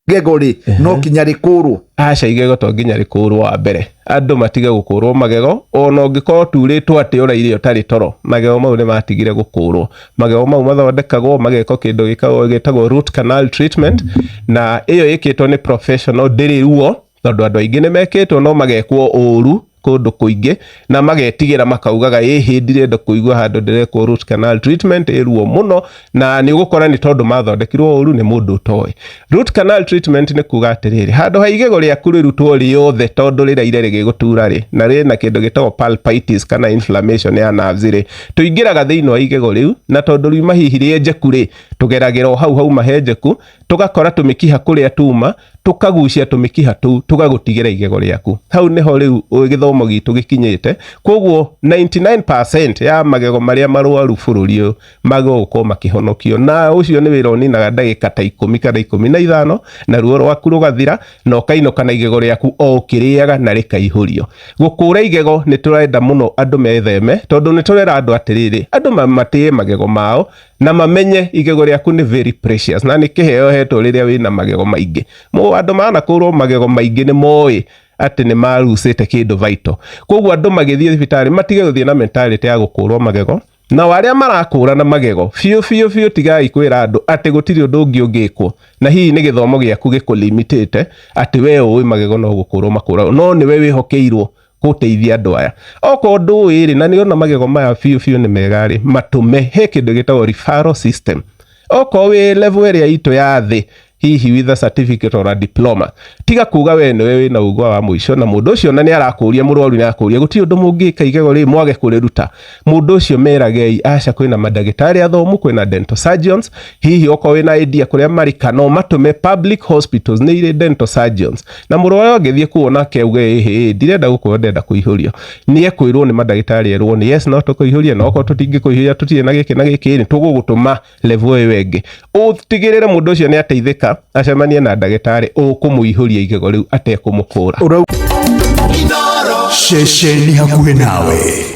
Igego rĩ no kinya rĩkũrwo? Aca, igego to nginya rĩkũrwo. Wa mbere, andũ matige gũkũrwo magego. Ona ũngĩkorwo turĩtwo atĩ ũraire ũtarĩ toro, magego mau nĩ matigire gũkũrwo. Magego mau mathondekagwo, magekwo kĩndũ gĩtagwo root canal treatment, na ĩyo ĩkĩtwo nĩ professional, ndĩrĩ ruo, tondũ andũ aingĩ nĩ mekĩtwo no magekwo ũru kũndũ kũingĩ na magetigĩra, makaugaga, "Ĩhĩ, ndirenda kũigua handũ ndĩrekwo root canal treatment, ĩ ruo mũno." Na nĩ ũgũkora nĩ tondũ mathondekirwo ũru nĩ mũndũ ũtoĩ. Root canal treatment nĩ kuga atĩrĩrĩ, handũ ha igego rĩaku rĩrutwo rĩothe tondũ rĩraire rĩgĩgũtura rĩ, na rĩna kĩndũ gĩtagwo pulpitis kana inflammation ya nerves rĩ, tũingĩraga thĩinĩ wa igego rĩu, na tondũ riuma hihi rĩenjeku rĩ, tũgeragĩra o hau hauma henjeku, tũgakora tũmĩkiha kũrĩa tuma, tũkagucia tũmĩkiha tũu, tũgagũtigĩra igego rĩaku hau. Nĩho rĩu gĩthomo gitũ gĩkinyĩte. Koguo 99% ya magego marĩa marwaru bũrũri ũyũ magĩrĩirwo gũkorwo makĩhonokio, na ũcio nĩ wĩra ũninaga ndagĩka ta 10 kana 15, na ruo rwaku rũgathira na ũkainũka na igego rĩaku o ũkĩrĩaga na rĩkaihũrio. Gũkũra igego nĩ tũrenda mũno andũ metheme, tondũ nĩ tũrera andũ atĩrĩrĩ, andũ matĩe magego mao na mamenye igego rĩaku nĩ very precious na nĩ kĩheo hetwo rĩrĩa wĩna magego maingĩ. Mo andũ manakũrwo magego maingĩ nĩ moĩ atĩ nĩ marucĩte kĩndũ vital. Koguo andũ magĩthiĩ thibitarĩ matige gũthiĩ na mentality ya gũkũrwo magego. Nao arĩa marakũrana magego biũ biũ biũ, tigai kwĩra andũ atĩ gũtirĩ ũndũ ũngĩ ũngĩkwo, na hihi nĩ gĩthomo gĩaku gĩkũlimitĩte atĩ we ũĩ magego no gũkũrwo makũragwo, no nĩwe wĩhokeirwo gũteithia andũ aya. Okorwo ndũĩ rĩ, na nĩona magego maya biũ biũ nĩ mega rĩ, matũme he kĩndũ gĩtagwo referral system. Okorwo wĩ level ĩrĩa itũ ya thĩ, hihi with a certificate or a diploma, tiga kuga we nĩwe wĩna ugwa wa mũico, na mũndũ ũcio na nĩ arakũria, mũrwaru nĩ arakũria gũtirĩ ũndũ mũngĩka igego rĩ mwage kũrĩruta. Mũndũ ũcio meragei, aca, kwĩna mandagĩtarĩ athomu, kwĩna dental surgeons. Hihi okorwo wĩna idea kũrĩa marĩ, kana matũme public hospitals nĩ irĩ dental surgeons, na mũrwaru angĩthiĩ kuo nake auge, "Ĩhĩ, ndirenda gũkorwo, ndĩrenda kũihũrio," nĩ ekwĩrwo nĩ mandagĩtarĩ, erwo nĩ yes, no tũkũihũrie, no okorwo tũtingĩkũihũria, tũtirĩ na gĩkĩ na gĩkĩ, nĩ tũgũgũtũma level ĩyo ĩngĩ. Ũtigĩrĩre mũndũ ũcio nĩ ateithĩka, acemanie na ndagĩtarĩ ũkũmũihũria igego rĩu atekũmũkũra. Ceceni hakuhĩ nawe.